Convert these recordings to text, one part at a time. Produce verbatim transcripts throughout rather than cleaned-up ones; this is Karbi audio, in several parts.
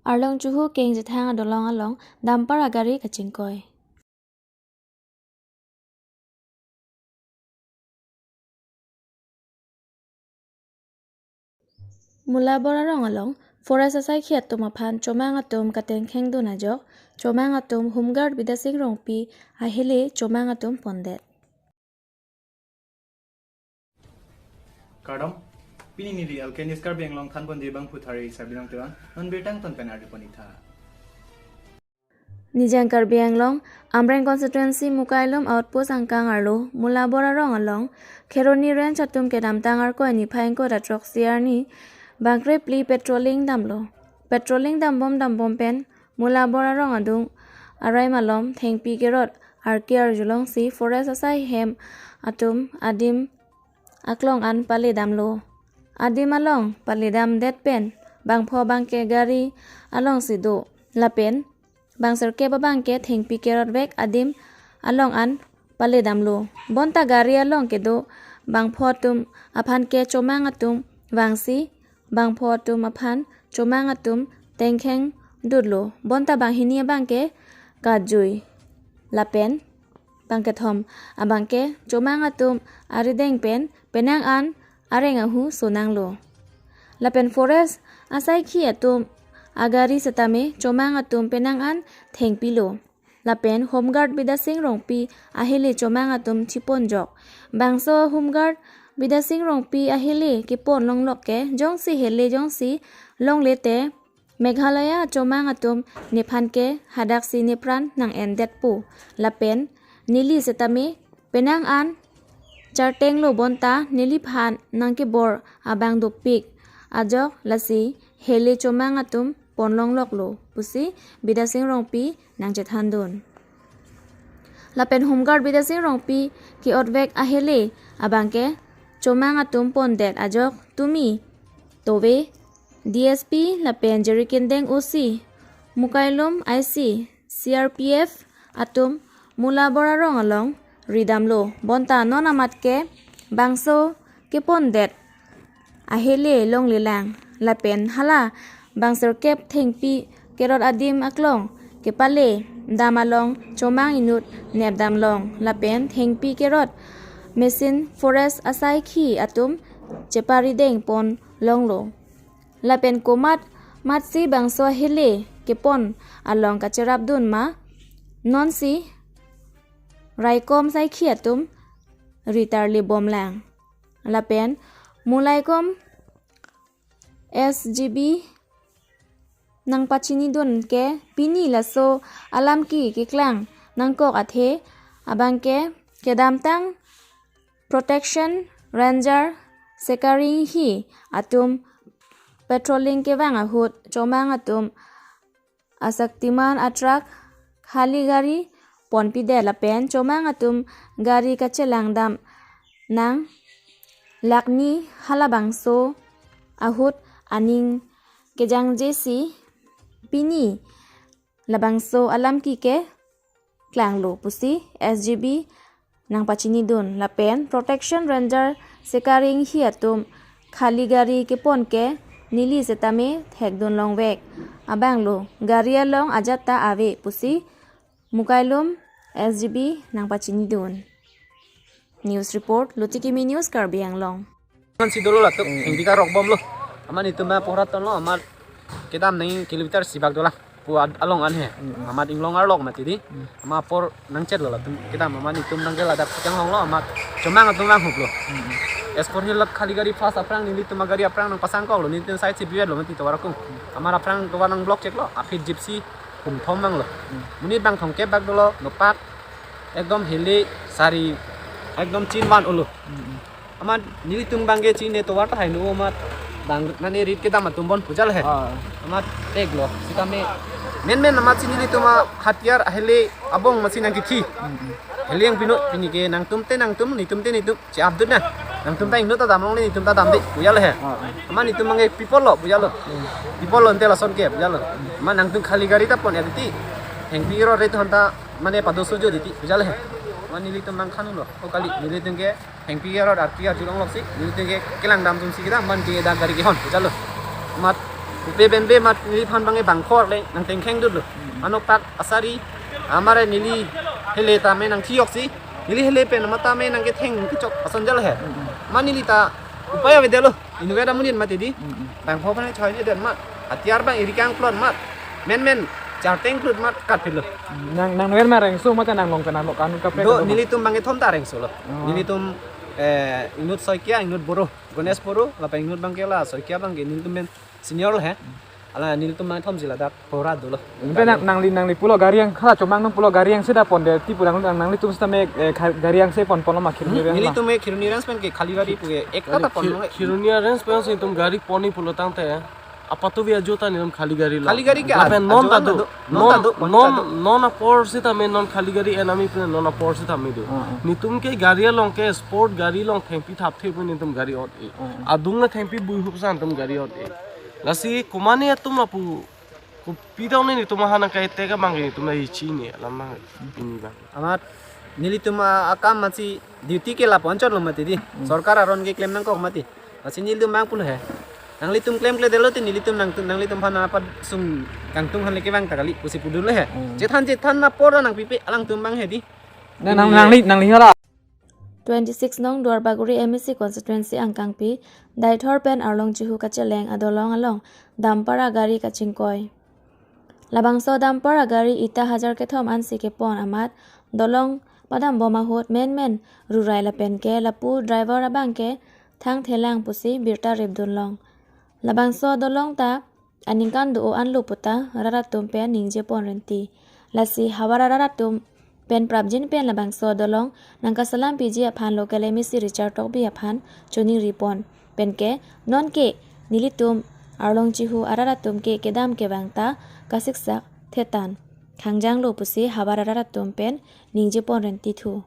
Arlong Chuhu Kengchethang adolong along dumper agari kachingkoi. Mulabor arong along forest asaikhi atum aphan chomang atum katengkheng dun ajok, chomang atum Home Guard Bidya Sing Rongpi ahele chomang atum pondet. Kardom, pini neli Alkei News Karbi Anglong thanponji abangphu Thari Sarbilong Teron, non birtang ton pen ardi pon-ik tha. Nijang Karbi Anglong, Amreng Constituency Mukailum Outpost angkang arlo, Mulabor arong along, Kheroni Range atum kedamtang Arkoi niphai ingkoi ra throksi arni, bangkre phli patrolling damlo. Patrolling dambom dambom pen, Mulabor arong adung arai malom thengpi kerot arki arjulongsi forest asai hem atum adim aklong an pale damlo. Adim along pale damdet pen bangpho bangke gari alongsi do. Lapen bangserkep abangke thengpi kerotvek adim along an pale damlo. Bonta gari along kedo bangpho atum aphan ke chomang atum vangsi bangpho atum aphan chomang atum tengkheng dutlo. Bonta banghini abangke kajui. Lapen bangkethom abangke chomang atum arideng pen penang an areng ahu sonanglo. Lapen forest asaikhi atum agari setame chomang atum penang an thengpilo. Lapen Home Guard Bidya Sing Rongpi ahele chomang atum chiponjok. Bangso Home Guard Bidya Sing Rongpi ahele kepon longlok ke jongsi hele jongsi longle te Meghalaya chomang atum nephan ke hadaksi nepran nang-endetpo. Lapen neli setame penang an chartenglo bonta neliphan nangkebor abang dopik ajok lasi hele chomang atum ponlongloklo pusi Bidya Sing Rongpi nangchethandun. Lapen Home Guard Bidya Sing Rongpi ke-otvek ahele abangke chomang atum pondet ajok tumi tove D S P lapen Jirikindeng O C, Mukailum I C, C R P F atum Mulabor arong along ridamlo. Bonta non amat ke bangso kepondet ahele longlelang. Lapen hala bangserkep thengpi kerot adim aklong kepale dam along chomang inut nepdamlong. Lapen thengpi kerot machine forest asaikhi atum cheparideng ponlonglo. Lapen komat matsi bangso ahele kepon along kacherapdun ma nonsi raikom saikhi atum ritarlibomlang. Lapen Mulaikom S G B nangpachinidun ke pini laso alam ke keklang nangkok athe abangke kedamtang Protection Ranger Sekari Enghi atum patrolling kevang ahut chomang atum a-Shaktiman a-truck khali gari ponpidet lapen chomang atum gari kachelang dam nang lakni halabangso ahut aning kejangjesi pini labangso alam ke keklanglo pusi S G B nangpachinidun lapen Protection Ranger Sekari Enghi atum khali gari kepon ke neli setame thekdunlongvek abanglo gari along ajat ta ave pusi Mukailum S G B nangpachinidun. News report, Luti Kimi News, Karbi Anglong. Aman si dolo latum, hmm, hengdi karokbomlo. Amat itum ma pohratonlo, amat kedam nang kilometer sibak dolang. Pu ad-, along an he. Hmm. Amat inglong arlok mati di. Hmm. Amat apor nangchetlo latum. Kedam amat itum nangke ladak sikang longlo, amat chomang atum langhuplo. Hmm. As for hilak khali gari first aphrang nelitum agari aphrang nangpasangkoklo, nelitum side si biwetlo mati tovar akung. Amat aphrang tovar nang block cheklo, aphi gypsy kum thom manglo. Hmm. Monit bang thomkep bak dolo, nopak ekdom hele sari ekdom chin van ulo. Hmm. Amat nelitum bangke chin ne tovar tahai nu amat bang nane rit kedam atum bon pujal he. Ah. Amat teklo. Sitame men men amat si nelitum a-hatiyar ahele abong masi nangkithi. Hmm. Hele yang pinu pini ke nangtum te nangtum, netum te netum, che-apdun na. Nangtum ta ingno ta damlong le, netum ta damde, pujal he. Ah. Amat netum bangke people lo, pujal lo. Hmm. People lo ante lason ke, pujal lo. Amat nangtum khali gari ta pon ya titi. Hengpi ro re thon ta mane pado sojo titi, pujal he. Amat nelitum nangkhanulo. O kali, nelitum ke hengpi ro arki arjulongloksi, nelitum ke kelang damdunsi kita, amat ke dak gari kehon, pujal lo. Amat Pe ben be mat neliphan bang ke bangkhor le nang tengkheng dut lo. Anok tak asari amare neli hele tame nang thiyok si. Neli hele pen matame nang ketheng kechok ason jal he. Ma neli ta upaya avedet lo. Inutvet amonit mati di. Bangkhor phan choi avedet mat. Hatiar bang eri kangplon mat. Men men charteng plut mat kat pilo. Nang nang wer ma rengso mate nang long ke nang lo kan kaprek. Do nelitum bang kethom ta rengso lo. Oh. Nelitum eh inut Saikia, inut Boro. Ganesh Boro, lapen inut bang ke la Saikia bang ke nelitum men senior lo he. Ala nelitum bang thom jila dak pora dolo. Pe nang nangli nangli pulo gari angse hala chomang nang pulo gari angse da ponde ti pu nang nanglitum sitame eh, ga- gari angse pon pon lo ma Kheroni Range la. Nelitum e Kheroni Range pen ke khali gari pu ke ek kata pon lo. Kheroni Range pen si itum gari pon-i pulo tangte apatu via jota nelitum khali gari lo. Khali gari ke lapen ad- non ajo ta an do. Ado, non non ta do, pon non ta do. Non apor sitame non khali gari enami pen non apor sitame do. Ah, ah. Nelitum ke gari along ke sport gari along thengpi thapthe pen nelitum gari ot e. Ah, ah. Adung le thengpi bui hup san itum gari ot e. Lasi komane atum lapu kopi dong nelitum ahan angkai teka bang nelitum la hichi ni alam bang ini bang. Amat nelitum a- akam masi duty ke lapu anchot lo mati di. Hmm. Sorkar aron keklem nangkok mati. Lasi nelitum bang pulo he. Nanglitum klemkledet lo ti nelitum nang nanglitum phan apat sung kangtung han le kevang ta kali pusi pudun lo he. Hmm. Chethan chethan apor nangpipe alangtum bang he di. Nang nang nangli nangli hala. Twenty-six nong Duarbagori M A C constituency angkangpi Deithor pen Arlong Jihu kacheleng adolong along dumper agari kachingkoi. Labangso dumper agari ita hajar kethom ansi kepon amat dolong padambom ahut menmen rurai lapen ke lapu driver abang ke thangthelang pusi birta ripdun long. Labangso dolong ta aningkan do-o anlo puta rat atum pen ningjepon renti. Lasi havar arat atum pen prapjin pen labangso dolong nangkasalam piji aphan local M A C Richard Tokbi aphan choningripon. Penke nonke nelitum Arlong Jihu arat atum ke kedam kevang ta kasiksak thetan khangjang lo pusi havar arat atum pen ningjepon renti thu.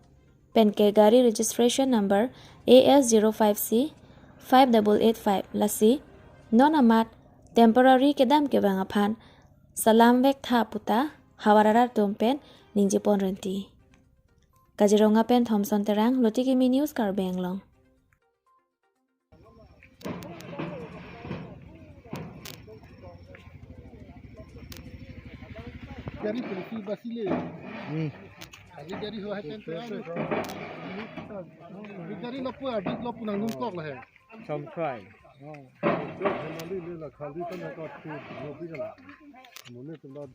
Penke gari registration number A S zero five C five double eight five lasi non amat temporary kedam kevang aphan salam vek tha puta havar arat atum pen ningjepon renti. Kaziranga pen Thomson Terang, Lotiki Mi News, Karbi Anglong. Gari polisi basile. Hmm. Kali gari ho hai kan tu. Gari lo pu adik lo pu nangdun kok lo he. Chomkrai. Oh. Hemali le la khali kan ka tu lo pi kan. Mone tu la.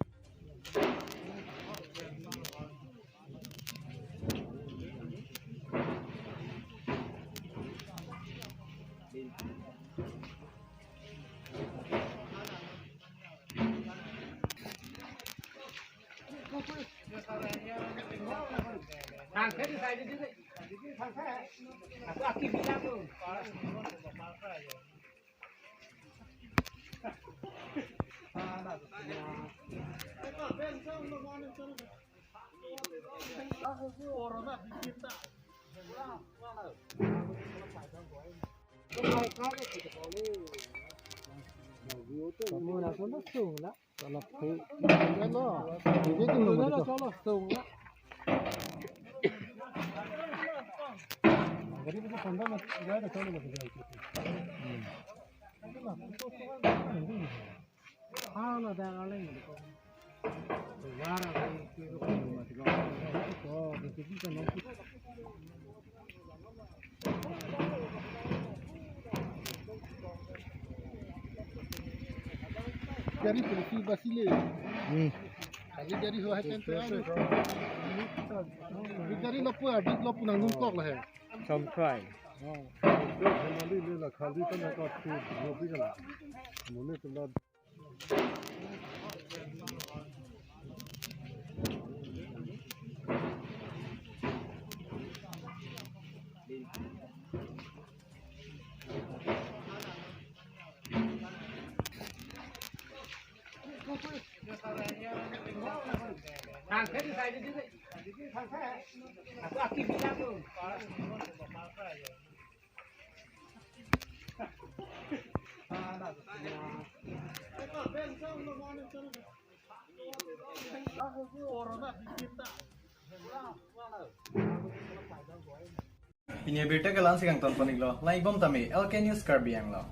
Gari polisi basile. Hmm. Kali gari ho hai kan tu. Gari lo pu adik lo pu nangdun kok lo he. Chomkrai. Oh. Hemali le la khali kan ka tu lo pi kan. Mone tu la. Pini abirta ke la-ansi kangton pon-iklo, lang-ikbom tame, L K News Karbi Anglong.